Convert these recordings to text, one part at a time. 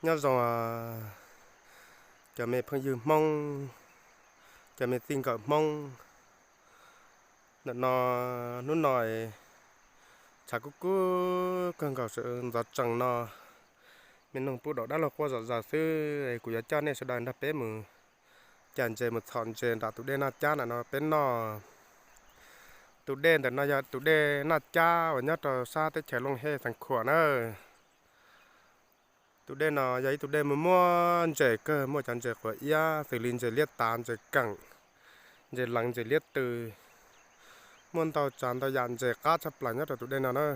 Nyob zoo cov me phooj ywg Hmoob, cov me txij nkawm Hmoob. Ntawm no, hnub no tshav kub kub kawg nkaus sawv ntxov tsees no, me noog pub daum dab laug quaj zom zaws xwb. Kuv yuav coj nej sawv daws nrog peb mus cais ntses mus txhom ntses nram tus dej Naj Cab ntawm no peb noj. Tus dej ntawm no yog tus dej Naj Cab uas nyob rau sab teb chaws Looj Hej Xeev Khuam na. Tus dej no yog ib tug dej muaj muaj ntses kawg, muaj cov ntses quav iab xws li ntses liab tav, ntses keem, ntses leev, ntses liab tw, muaj ntau tsav ntau yam ntses qab tshaj plaws nyob rau tus dej no na.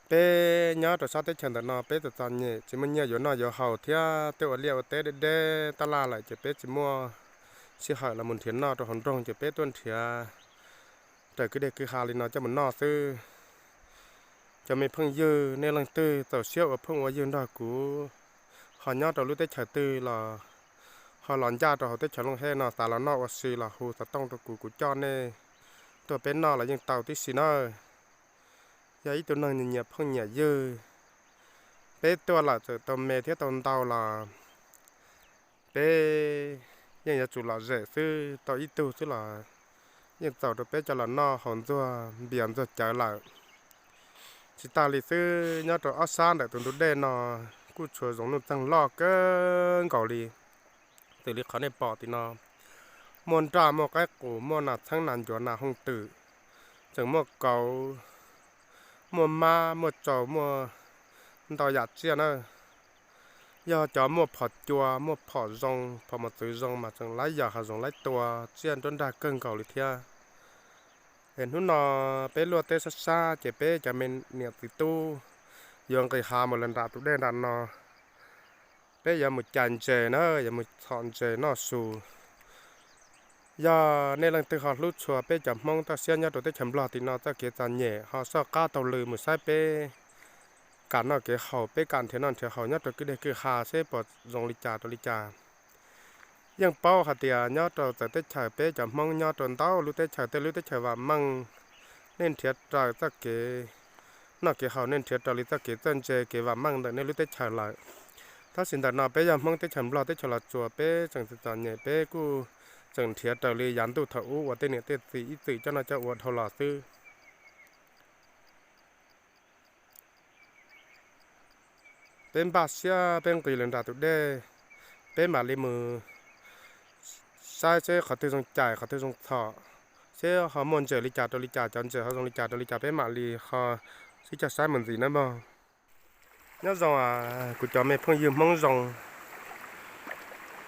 Peb nyob rau sab teb chaws ntawm no peb txom txom nyem tsis muaj nyiaj yuav noj yuav haus thiab twb ua liaj ua teb deb deb tab laj lawm ces peb tsis muaj sij hawm los mus nrhiav noj rau hauv nroog ces peb tuaj nrhiav raws kwj deg kwj ha li no coj mus noj xwb. Cov me phooj ywg, nej leej twg txaus siab ua phooj ua ywg nrog kuv, ho nyob rau lub teb chaws twg los ho los ncaj rau hauv teb chaws Looj Hej no xav los noj ua si los hu xov tooj rau kuv, kuv coj nej tuaj peb noj los yeej tau tib si nawb. Yog ib tug neeg nyiam phooj nyiam ywg, peb tuaj lawm txawm tau me thiab tau ntau los peb yeej yuav tsum lom zem xwb, tau ib tug xwb los yeej txaus rau peb cov los noj haus ntxuag npias ntxuag cawv lawm. Tsis tas li xwb, nyob rau ob sab ntawm tus ntug dej no kuj tshuav zoov nuj txeeg loj kawg nkaus li. Xws li qhov nej pom tim no, muaj nraj, muaj qaib qus, muaj nas txheeb, nas ncuav, nas hooj twm, tseem muaj kauv, muaj mab, muaj tsau, muaj ntau yam tsiaj na. Yog cov muaj phom cua, muaj phom zoo, phom mos txwv zoo mas tseem laib yos hav zoov laib tua tsiaj nruab nrag kawg nkaus li thiab. Es hnub no peb luaj teb sab sab ces peb cov me niam txiv tub yuav nqis hav mus lawm nram tus dej nram no. Peb yuav mus cais ntses na, yuav mus txhom ntses noj su. Yog nej leej twg ho hlub tshua peb cov Hmoob toj siab nyob rau teb chaws Nplog tim no txoj kev txom nyem ho soj qab taug lw mus saib peb kam noj kev haus, peb kam nrhiav noj nrhiav haus nyob rau kwj deg kwj ha seb puas zoo li cas rau li cas. Yeej paub hais tias nyob rau txawv teb chaws peb cov Hmoob nyob rau ntau lub teb chaws, tej lub teb chaws vam meej nej nrhiav raws txoj kev noj kev haus, nej nrhiav raws li txoj kev txawj ntse kev vam meej ntawm nej lub teb chaws lawm. Tab sis ntawm no peb yog Hmoob teb chaws Nplog teb chaws Los Tsuas, peb tseem txom txom nyem, peb kuj tseem nrhiav raws li yav ntuj thaum ub uas tej niam tej txiv ib txwm coj noj coj ua dhau los xwb. Peb npaj siab peb nqis lawm nram tus dej, peb mam li mus saib seb qhov twg zoo cais qhov twg zoo txhom, seb ho muaj ntses li cas rau li cas, cov ntses ho zoo li cas rau li cas peb mam li ho sib cog saib mus ntxiv nawb mog. Nyob zoo kuv cov me phooj ywg Hmoob zoo,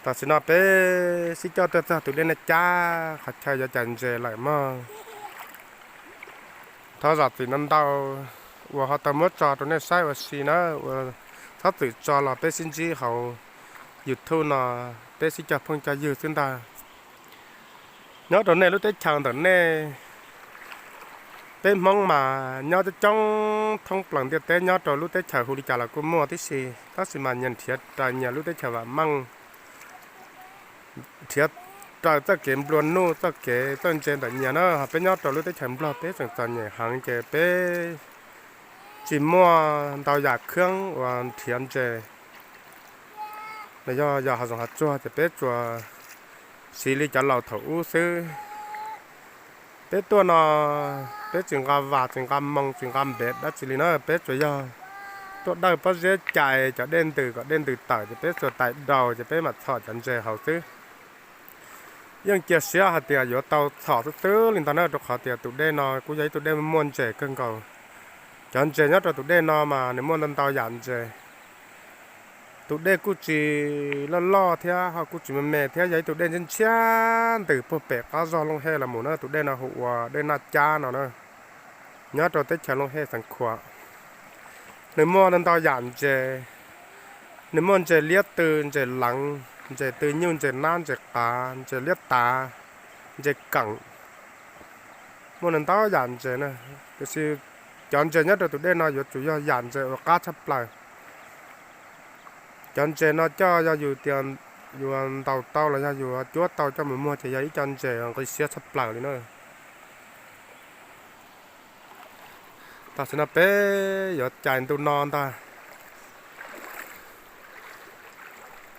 tam sim no peb sib coj tuaj txog tus dej Naj Cab qhov chaw yuav cais ntses lawm mog. Thov zam txim ntau ntau uas ho tau muab tso rau nej saib ua si na, uas txhob txwm tso los peb sib ntsib hauv YouTube no, peb sib cog phooj cog ywg xwb ntag. Nyob rau nej lub teb chaws ntawm nej, peb Hmoob mas nyob coob coob thoob plaws ntiaj teb, nyob rau lub teb chaws hu li cas los kuj muaj tib si, tab sis mas nyias nrhiav raws nyias lub teb chaws vam meej, nrhiav raws txoj kev nplua nuj txoj kev txawj ntse ntawm nyias na. Ho peb nyob rau lub teb chaws Nplog peb tseem txom nyem heev ces peb tsis muaj ntau yam khab uas nrhiav ntses, los yog yog hav zoov hav tsuag ces peb tsuas siv li cov laus thaum ub xwb. Peb tuaj no peb tsis nqa vas tsis nqa moo tsis nqa npev dab tsi li na, peb tsuas yog tuaj dawj pob zeb cais cov dej ntws kom dej ntws tawm ces peb tsuas tais daus ces peb mam txhom cov ntses haus xwb. Yeej cia siab hais tias yuav tau txhom xwb xwb li ntag na, rau qhov tias tus dej no kuj yog ib tug dej muaj ntses kawg nkaus. Cov ntses nyob rau tus dej no mas nws muaj ntau ntau yam ntses. Tus dej kuj tsis loj loj thiab ho kuj tsis me me thiab, yog ib tug dej ntshiab ntshiab ntws puag pem qab zog Looj Hej los mus na. Tus dej no hu ua dej Naj Cab no na, nyob rau teb chaws Looj Hej Xeev Khuam. Nws muaj ntau ntau yam ntses, nws muaj ntses liab tw, ntses leev, ntses tw nyuj, ntses nab, ntses qav, ntses liab tav, ntses keem, muaj ntau ntau yam ntses na. Tiam sis cov ntses nyob rau tus dej no yuav tsum yog yam ntses uas qab tshaj plaws. Cov ntses no coj yog yus tias yus ntaus tau los yog yus cuab tau coj mus muag ces yog ib co ntses nqi siab tshaj plaws li na. Tam sim no peb yuav cais ntu no ntag.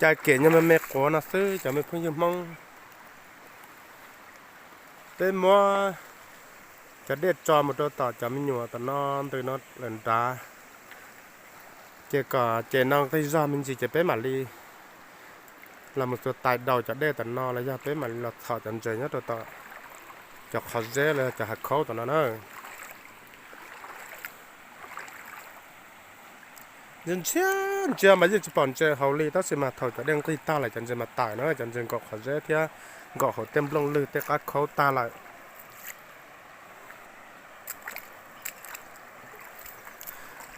Cov kem nyuag me me quav no xwb cov me phooj ywg Hmoob. Peb muab cov dej tso mus rau tom cov me nyuam tom no ntws no lawm nrad, ces kom ces no nqig zog me ntsis ces peb mam li los mus xuas tais daus cov dej tom no los yog peb mam li los txhom cov ntses nyob rau tom cov qhov zeb los yog cov hav khaub tom no na. Ntsia ntsia mas yeej tsis pom ntses haus li, tab sis mas thaum cov dej nqig tag lawm cov ntses mas tawm na, cov ntses nkaum qhov zeb thiab nkaum hauv tej nplooj lwg tej qab khaub tag lawm.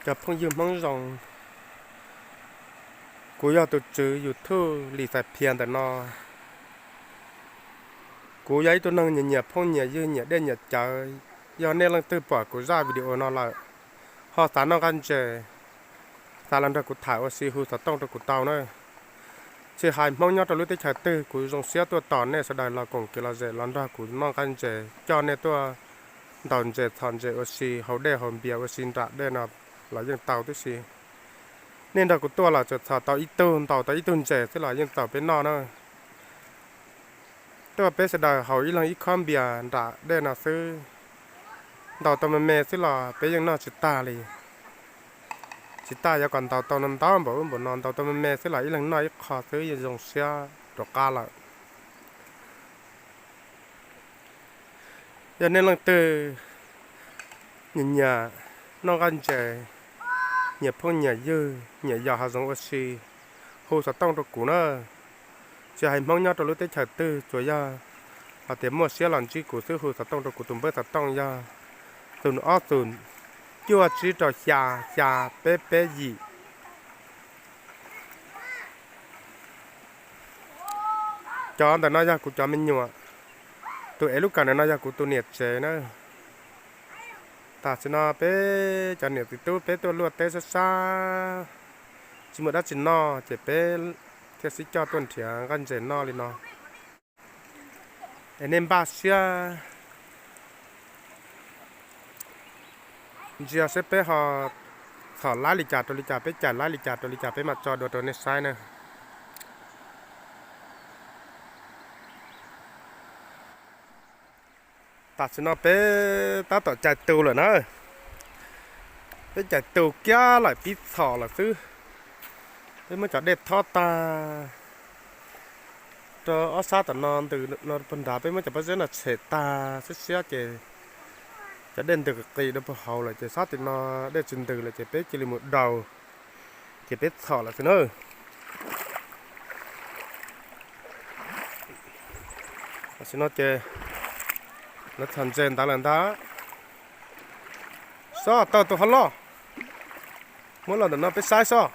Cov phooj ywg Hmoob zoo, kuv yog tus tswv YouTube Lis Xais Phias ntawm no. Kuv yog ib tug neeg nyiam nyiam phooj nyiam ywg nyiam dej nyiam cawv. Yog nej leej twg pom kuv zaj video no lawm, ho xav noj nqaij ntses, xav los nrog kuv tham ua si hu xov tooj rau kuv tau na. Tsis hais Hmoob nyob rau lub teb chaws twg, kuv zoo siab tuaj tos nej sawv daws los koom kev lom zem los nrog kuv noj nqaij ntses, coj nej tuaj ntaus ntses txhom ntses ua si, haus dej haus npias ua si nram dej no los yeej tau tib si. Nej nrog kuv tuaj los txawm txhom tau ib tug, ntaus tau ib tug ntses xwb los yeej txaus peb noj na. Tuaj peb sawv daws haus ib leeg ib khob npias nram dej no xwb, ntaus tau me me xwb los peb yeej noj tsis tag li. Tsis tas yuav kom ntaus tau no ntau npaum ub npaum no, ntaus tau me me xwb los ib leeg noj ib qho xwb yeej zoo siab rov qab lawm. Yog nej leej twg nyiam nyiam noj nqaij ntses, nyiam phooj nyiam ywg, nyiam yos hav zoov ua si, hu xov tooj rau kuv na. Tsis hais Hmoob nyob rau lub teb chaws twg, tsuas yog hais tias muaj siab los ntsib kuv xwb hu xov tooj rau kuv, tus npawb xov tooj yog xoom ob xoom cuaj tsib rau xya xya peb peb yim. Cov ntawm no yog kuv cov me nyuam, tus ev lub kawm ntawm no yog kuv tus niam tsev na. Tam sim no peb cov niam txiv tub peb tuaj luaj teb sab sab, tsis muaj dab tsi noj ces peb thiaj sib coj tuaj nrhiav nqaij ntses noj li no. Es nej npaj siab ntsia seb peb ho txhom laib li cas rau li cas, peb cais laib li cas rau li cas peb mam tso dua rau nej saib na. Tam sim no peb tab tom cais tus lawm na. Peb cais tus kiag lawm pib txhom lawm xwb. Peb muab cov dej thob tag rau ob sab tom no ntws no puag nrad, peb muab cov pob zeb no tshem tag siab siab ces cov dej ntws qis qis rau puag hauv lawm ces sab tim no dej tsis ntws lawm ces peb cia li mus daus, ces peb txhom lawm xwb na. Tam sim no ces lawv txhom ntses ntawd lawm ntag. Sob, tau tus hov loj, muab los ntawm no peb saib sob.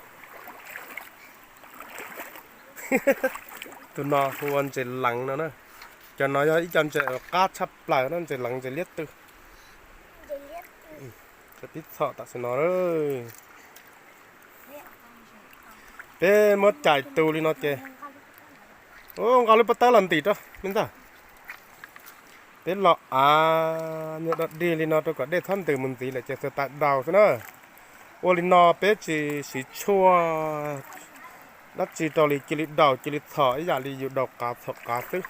Tus no hu ua ntses leev no na. Cov no yog ib co ntses uas qab tshaj plaws na, ntses leev ntses liab twg. Peb txhom tam sim no. Peb muab cais tus li no ces, u, nqa lub pob tawb los ntim rau me ntag. Peb los av nyuag dog dig li no rau kom dej txhob ntws mus ntxiv lawm ces xuas tais daus xwb na. Ua li no peb tsis siv tshuaj dab tsi rau li, cia li daus cia li txhom ib yam li yus daus qav txhom qav xwb.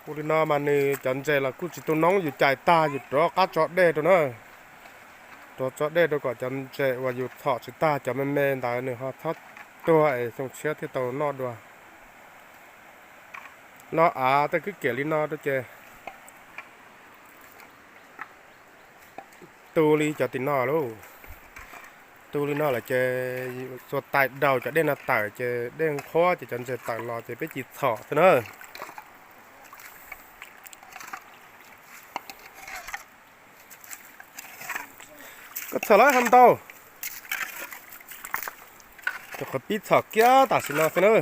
Ua li no mas nws cov ntses los kuj tsis tu noob, yus cais tag yus rov qab tso dej rau na. Rov tso dej rau kom cov ntses uas yus txhom tsis tag cov me me ntawd nws ho txhob tuag es xyoo tshiab thiaj tau noj dua. Los av tej kwj kiam li no rau ces tu li cov tim no lauj. Tu li no lawm ces xuas tais daus cov dej no tawm ces dej nqhuab ces cov ntses tawm los ces peb cia li txhom xwb na. Koj txhom lawm ho ntau. Rau qhov pib txhom kiag tam sim no xwb na.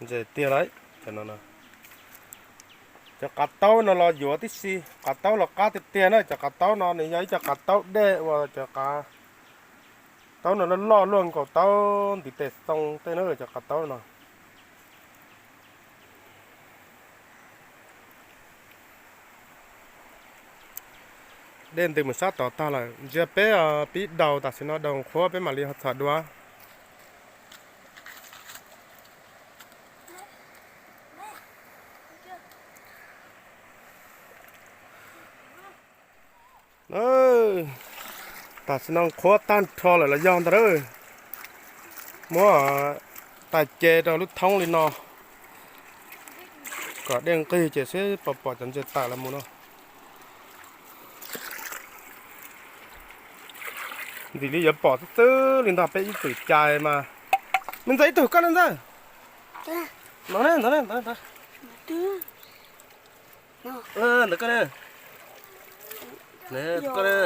Ntses tiag lauj, cov no. Cov qav taub no los yuav tib si, qav taub los qab tiag tiag na, cov qav taub no nws yog ib co qav taub dej uas cov qav taub no loj loj luaj nkaus taub ntiv tes xoo tej na cov qav taub no. Dej ntws mus sab tod tag lawm, ntsia peb pib daus, tam sim no daus qhuav peb mam li ho txhom dua. Tam sim no qhuav tag nrho lawm los yog ntag. Muab tais ce rau lub thoob li no kom dej nqig ces seb pom pom cov ntses tawm los mus no. Ntxim li yuav pom xwb xwb li ntag, peb ib txwm cais mas. Me ntxawg, ib tug koj ne ntxawg. No ne, ntawd ne, ntawd, ntawd. Ntawd koj ne. Ntawd koj ne.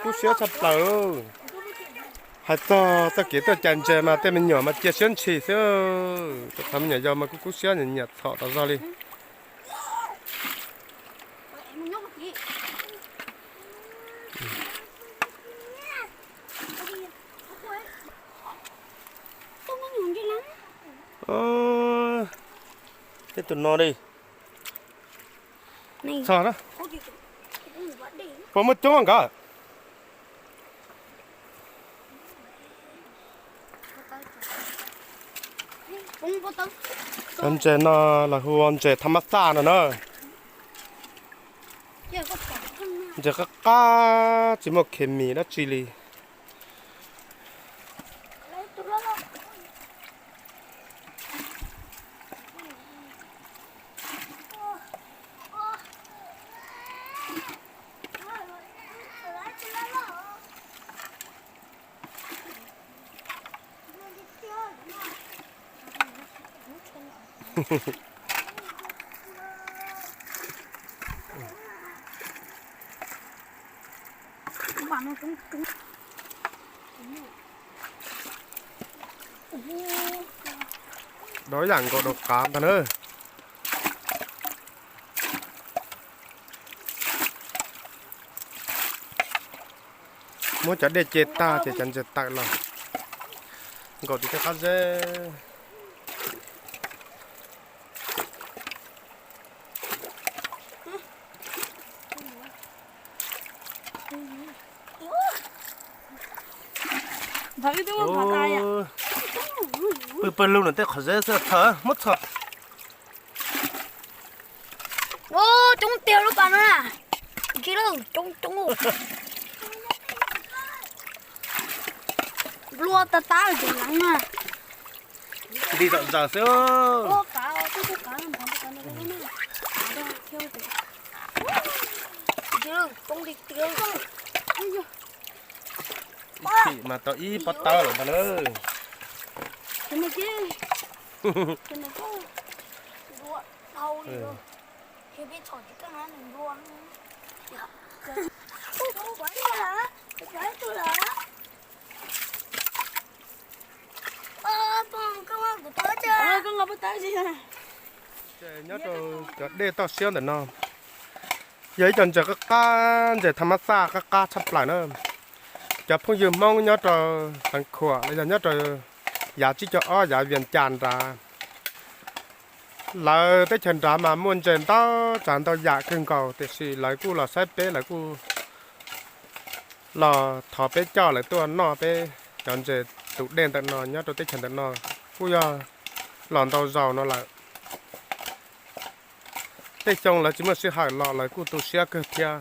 Kub siab tshaj plaws. Hais txog txoj kev tuaj cais ntses mas tej me nyuam mas cia siab ntshis xwb. Cov me nyuam yaus mas kuj kub siab nyiam txhom tas zog li. Tus no li. Txog na. Puas muaj coob nkawd? Cov ntses no lawv hu ua ntses thab mab xaj no na. Ntses qab qab tsis muaj khes mis dab tsi li. Dov yam nkaus daus qav ntag na. Muab cov dej ce tag ces cov ntses tawm los nkaum tim tej qab zeb. Pw pawg lug no tej qhov zeb xwb, txhawm muab txhom. Coob tiag lub pas no na. Coob coob. Nplua tas tas ces leev na. Nti zom zaws xwb. Ib chim mas tau ib pob tawb lawm ntag na. Nyob rau cov dej toj siab ntawm no yog ib co ntses qab qab, ntses thab mab xaj qab qab tshaj plaws na. Cov phooj ywg Hmoob nyob rau Xeev Khuam los yog nyob rau yav tsib caug ob yav Vias Cas nrad, lawv teb chaws nrad mas muaj ntses ntau tsav ntau yam kawg nkaus, tiam sis lawv kuj los saib peb, lawv kuj los thov peb coj lawv tuaj noj peb cov ntses tus dej ntawm no nyob rau teb chaws ntawm no kuj yog los ntau zaus no lawm. Tej xyoo lawv tsis muaj sij hawm los lawv kuj tu siab kawg thiab.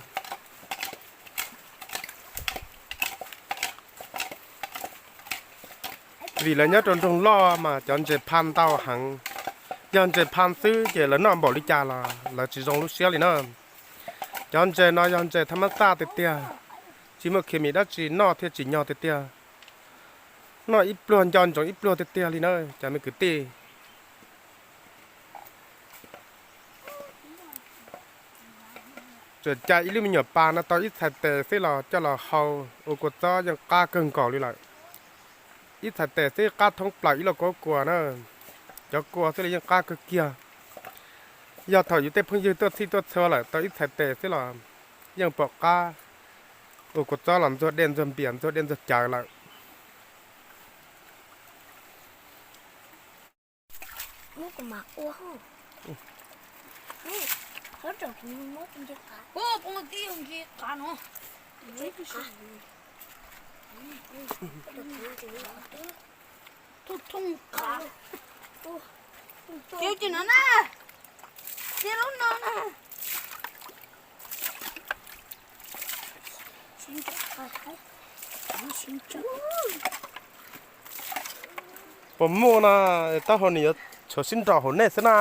Vim lawv nyob rau nroog loj mas cov ntses pha ntau heev. Yog ntses pha xwb ces lawv noj npaum li cas los lawv tsis zoo lub siab li na. Cov ntses no yog ntses thab mab xaj tiag tiag, tsis muaj khes mis dab tsi, noj thiaj tsim nyog tiag tiag. Noj ib pluag nco ntsoov ib pluag tiag tiag li na cov me kwv tij. Tsuas cais ib lub me nyuam pas no tau ib txhais tes xwb los coj los hau ua kua txob yeej qab kawg nkaus li lawm. Ib txhais tes xwb qab thoob plaws ib lauj kaub kua na. Cov kua xwb los yeej qab kawg kiag. Yog thaum yus tej phooj ywg tuaj txhij tuaj txhua lawm tau ib txhais tes xwb los Yeej pom qab ua kua txob los ntxuag dej ntxuag npias ntxuag dej ntxuag cawv lawm. Thooj thooj qab. Kiv tsis no na. Kiv lub no na. Puas muaj na, taub hau nws yuav tshuav sib nraus hauv nej xwb na.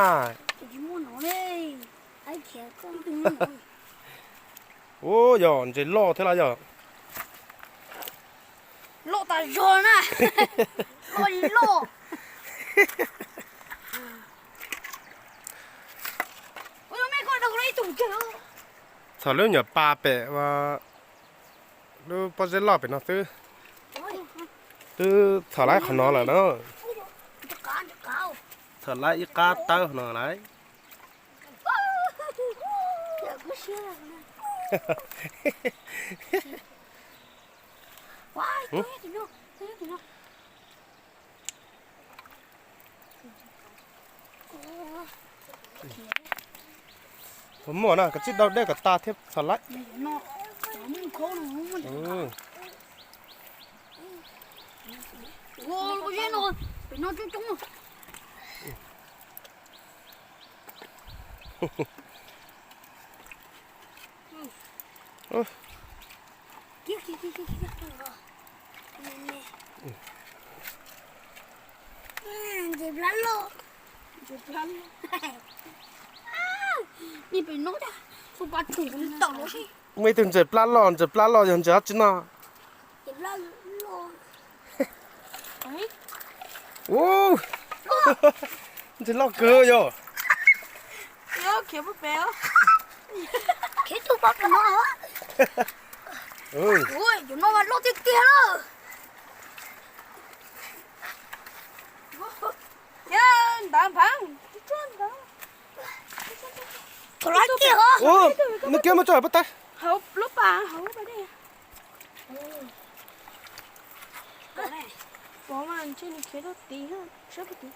Ua yog ntses loj thiab los yog. Loj tas zog na. Loj li loj. Txhom lub nyuam pas pem lub pob zeb loj pem no xwb. Twb txhom laib qhov no lawm na. Txhom laib ib qab tawb qhov no lawm. Puas muaj na, koj tsis dau dej kom tas thiab txhom laib. Muaj ib tug ntses plab loj, ntses plab loj yog ntses dab tsi no? Ntses loj kawg yog. Khiav tus pab no. Ua, cov no mas loj tiag tiag lawm. Khiav ntawd nphav. Thaum lawv kiag hov. Ua, nws kiag muab tso hauv pob tawb. Hauv lub pas hauv pas dej. Pov mas ntshe nws khiav rau tid, sab pem tid.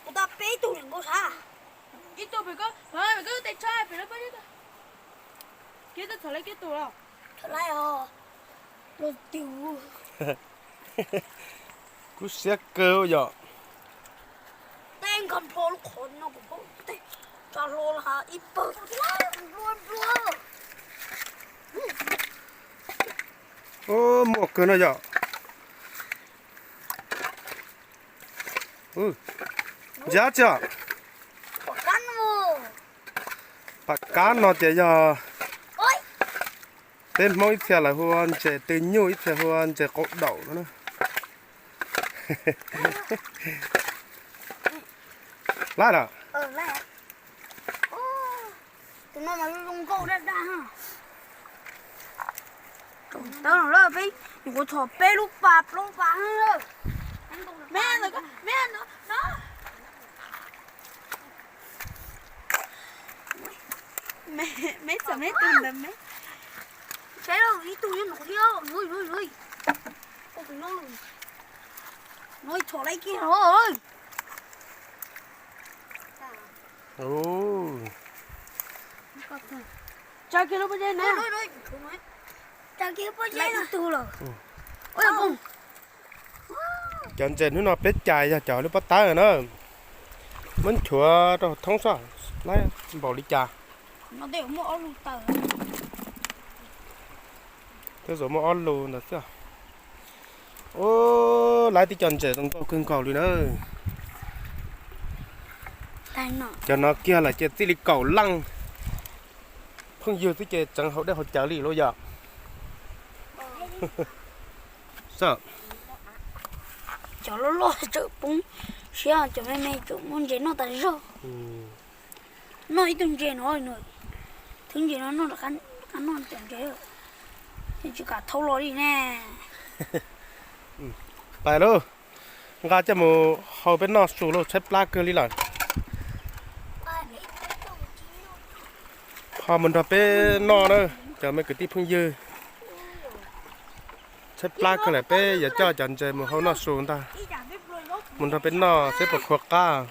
Kuv tau peb tug niam nkaus sab. Ib tug pem ko, pem ko tes tsho pem lub pob zeb ko. Kiag tau txhom laib kiag tus los. Txhom laib os. Los tus. Kub siab kawg yom. Tej nkag nplho lub qhov no kuv paub tej tsa hlo los ib pawg nplua nplua. Muaj kawg no yom. Ntses dab tsi? Pam kab no ces yog peb Hmoob ib txhia lawv hu ua ntses tw nyuj, ib txhia hu ua ntses qau daum no na. Laib lawm. Tus no mas zoo nkauj daj daj. Tawb no lawm peb, kuv txhom peb lub pas plaub pas. Me, me, no, no. Me, me txhom me tus ntawd me. Saib ib tug nyob no thiab, no, no, no. No txhom laib kiag os. Tsa kiag lub pob zeb na. Tsa kiag lub pob zeb na. Cov ntses hnub no peb cais yog cov lub pob tawb na. Muab nchuav rau thoob saib laib npaum li cas. Tej zaum muaj ob lus ntawd xwb. Ua, laib tib co ntses zoo nkauj kawg nkaus li na. Cov no kiag lawm ces txij li kaum leej phooj ywg xwb ces tseev haus dej haus cawv li lauj yom. Cov loj loj tseem poob siab, cov me me tseem muaj ntses noj tas zog. Noj ib tug ntses no, thwv ntses no noj, noj cov ntses, tsis kam thau los li ne. Pais lauj, nqa coj mus hau peb noj su lauj, tshaib plab kawg li lawm. Ho mus nrog peb noj na, cov me kwv tij phooj ywg. Tshaib plab kawg lawm, peb yuav coj cov ntses mus hau noj su ntag. Mus nrog peb noj seb puas khua qab.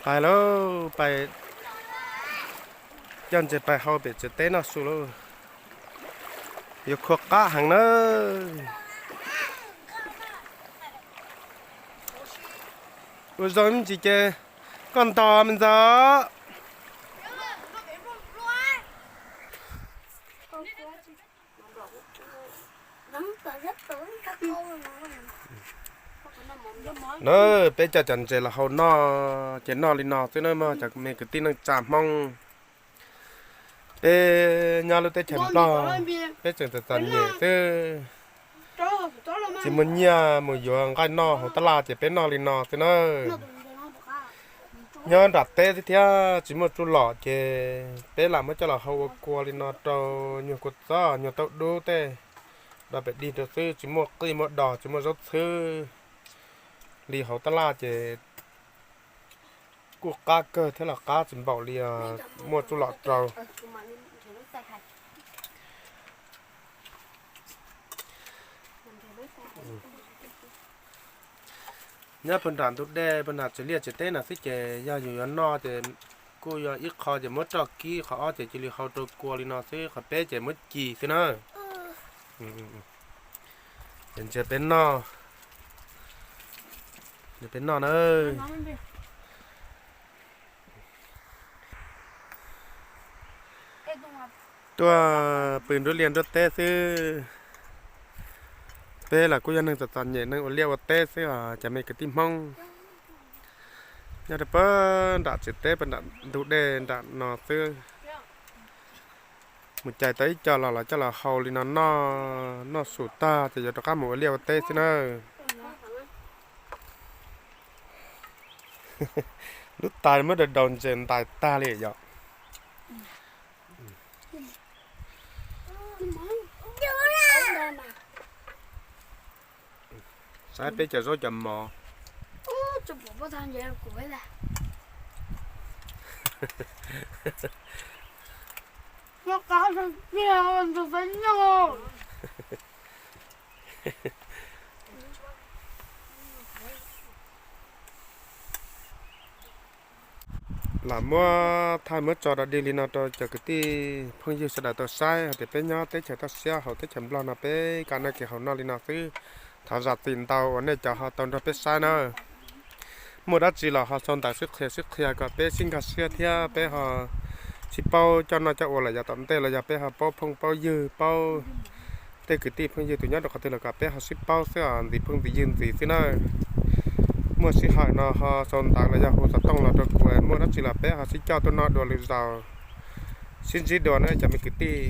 Pais lauj, pais coj ntses pais hau pem tsev teb noj su lauj. Yuav khua qab heev na. Ua zoo me ntsis ces koj ntog me ntxov. Na, peb coj cov ntses los hau noj ces noj li no xwb na mog cov me kwv tij neej tsa Hmoob. Peb nyob lub teb chaws Nplog, peb tseem txom txom nyem xwb, tsis muaj nyiaj mus yuav nqaij noj hauv tab laj ces peb noj li no xwb na. Nyob nram teb xwb thiab tsis muaj tsuj lom ces peb lam muab coj los hau ua kua li no rau nyuag kua txob nyuag taub dub tej, do pem dig rau xwb, tsis muaj qij muaj dos tsis muaj zaub txhwb li hauv tab laj ces kuj qab kawg thiab los qab tsis npaum li muaj tsuj lom rau. Nyob puag nram ntug dej puag nram tsev liaj tsev teb no xwb ces yog yus yuav noj ces kuj yog ib qho ces muab roj kib, qhov ob ces cia li hau rau kua li no xwb, qhov peb ces muab ci xwb na. Ces ntsia peb noj, peb noj na. Tuaj pw nruab liaj nruab teb xwb. Peb los kuj yog neeg txom txom nyem neeg ua liaj ua teb xwb os cov me kwv tij Hmoob. Nyob rau puag nram tsev teb puag nram ntug dej nram no xwb. Mus cais tau ib co los los coj los hau li no noj, noj su tag ces yuav rov qab mus ua liaj ua teb xwb na. Lub tais muab daus daus ntses ntais tag li yom. Saib peb cov zaub cov mov. Lam muab thaij muab tso rau dig li no rau cov kwv tij phooj ywg sawv daws tau saib hais tias peb nyob teb chaws toj siab hauv teb chaws Nplog no peb kam noj kev haus noj li no xwb. Thov zam txim ntau uas nej cov ho tau nrog peb saib na. Muaj dab tsi los ho sau ntawv sib qhia sib qhia kom peb sib nkag siab thiab peb ho sib paub coj noj coj ua los yav tom ntej los yog peb ho paub phooj paub ywg paub tej kwv tij phooj ywg tus nyob rau qhov twg los kom peb ho sib paub xwb os ntxiv phooj ntxiv ywg ntxiv xwb na. Muaj sij hawm no ho sau ntawv los yog hu xov tooj los rau kuv, muaj dab tsi los peb ho sib coj tuaj noj dua lwm zaus. Sib ntsib dua na cov me kwv tij.